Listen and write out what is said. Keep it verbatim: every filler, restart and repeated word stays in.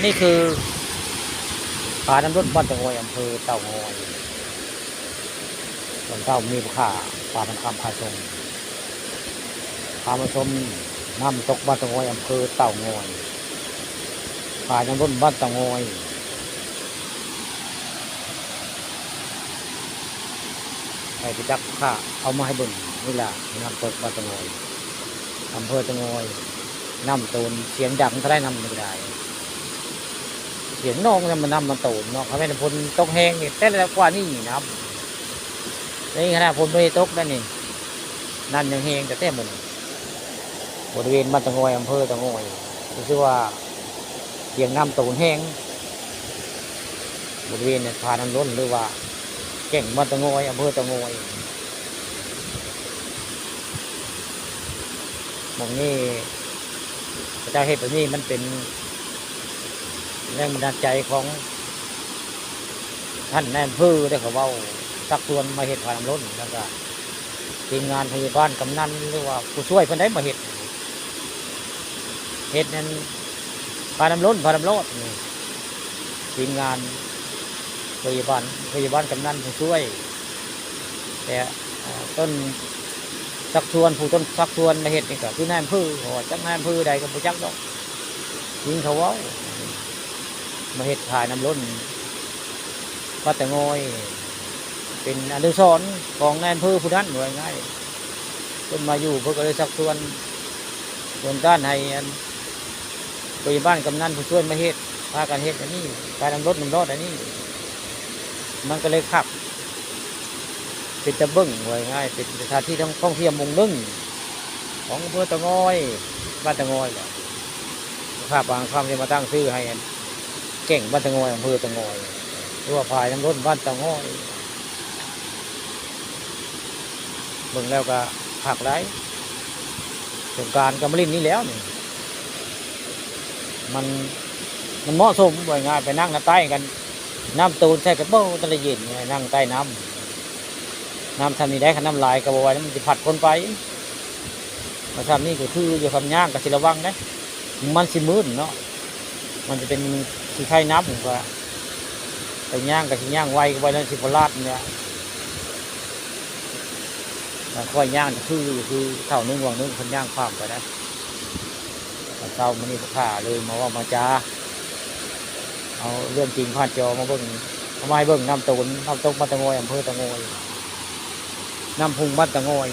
นี่คือผาน้ำล้นบ้านเตางอย อำเภอเตางอย ตอนเช้ามีพระพาทองคำพาชม พามาชมน้ำตกบ้านเตางอย อำเภอเตางอย ผาน้ำล้นบ้านเตางอย ให้พี่จักข้าเอามาให้เบิ่งนี่ล่ะ น้ำตกบ้านเตางอย อำเภอเตางอย น้ำโตนเสียงดังเท่าไรน้ำนี่ก็ได้ เสียงน้องเนี่ยมันน้ำมันโตนเนาะ คันแม่นฝนตกแฮงนี่ แต่ละกว่านี่น้ำ นี่ขนาดฝนบ่ได้ตกแล้วนี่ น้ำยังแฮงแต่แต่มื้อนี้ บริเวณบ้านเตางอย อำเภอเตางอย รู้สึกว่าเสียงน้ำโตนแฮง บริเวณเนี่ยผาน้ำล้น หรือว่าแก่งบ้านเตางอย อำเภอเตางอย หม่องนี้ เขาเจ้าเฮ็ดแบบนี้มันเป็นแรงบันดาลใจของท่านนายอำเภอเด้อ เขาเว้าชักชวนมาเฮ็ดผาน้ำล้น แล้วก็ทีมงานพยาบาลกำนัน หรือว่าผู้ช่วยเพิ่นได้มาเฮ็ด เฮ็ดนั้นผาน้ำล้น ผาน้ำรอดนี่ ทีมงานพยาบาล พยาบาลกำนันผู้ช่วย แต่ เอ่อ ต้นชักชวน ผู้ต้นชักชวนมาเฮ็ดนี่ก็คือนายอำเภอ เพราะว่าจักนายอำเภอใดก็บ่จักดอก ยิงเขาเว้า มาเฮ็ดผาน้ำล้นบ้านเตางอย เป็นอนุสรณ์ของนายอำเภอผู้นั้น ว่าง่าย เพิ่นมาอยู่ เพิ่นก็เลยชักชวน ชวนต้านให้อัน พยาบาลกำนันผู้ช่วยมาเฮ็ด พากันเฮ็ดอันนี้ ผาน้ำล้นน้ำรอดอันนี้ มันก็เลยคัก เป็นตาเบิ่ง ว่าง่าย เป็นสถานที่ท่อง ท่องเที่ยวหม่องหนึ่งของอำเภอเตางอย บ้านเตางอยแหละ ข้าปางคำจะมาตั้งชื่อให้อัน แก่งบ้านเตางอย อำเภอเตางอย หรือว่าผาน้ำล้นบ้านเตางอย เบิ่งแล้วก็คักหลาย สงกรานต์ก็มาเล่นนี่แล้วนี่ มัน มันเหมาะสม ว่าง่าย ไปนั่งน้ำใต้กัน น้ำโตนใส่กระเป๋าตะละเย็น นั่งใต้น้ำ น้ำทำนี่ได้ คันน้ำหลายก็บ่ไหวแล้ว มันสิพัดคนไป มาทำนี่ก็คืออยู่ คำย่างก็สิระวังเด้ มันสิมืดเนาะ มันจะเป็นขี้ไคน้ำ ผมก็ไปย่างก็สิย่างไวก็ไวแล้ว สิบ่ลาดเนี่ย แล้วค่อยย่างคือ คือเท่านึงวังนึง คนย่างข้ามไปนะ ตอนเช้ามื้อนี้ก็ข้าเลยมาเว้ามาจา เอาเรื่องจริงผ่านจอมาเบิ่ง เอามาให้เบิ่ง น้ำโตน น้ำตกบ้านเตางอย อำเภอเตางอย น้ำพุงบ้านเตางอย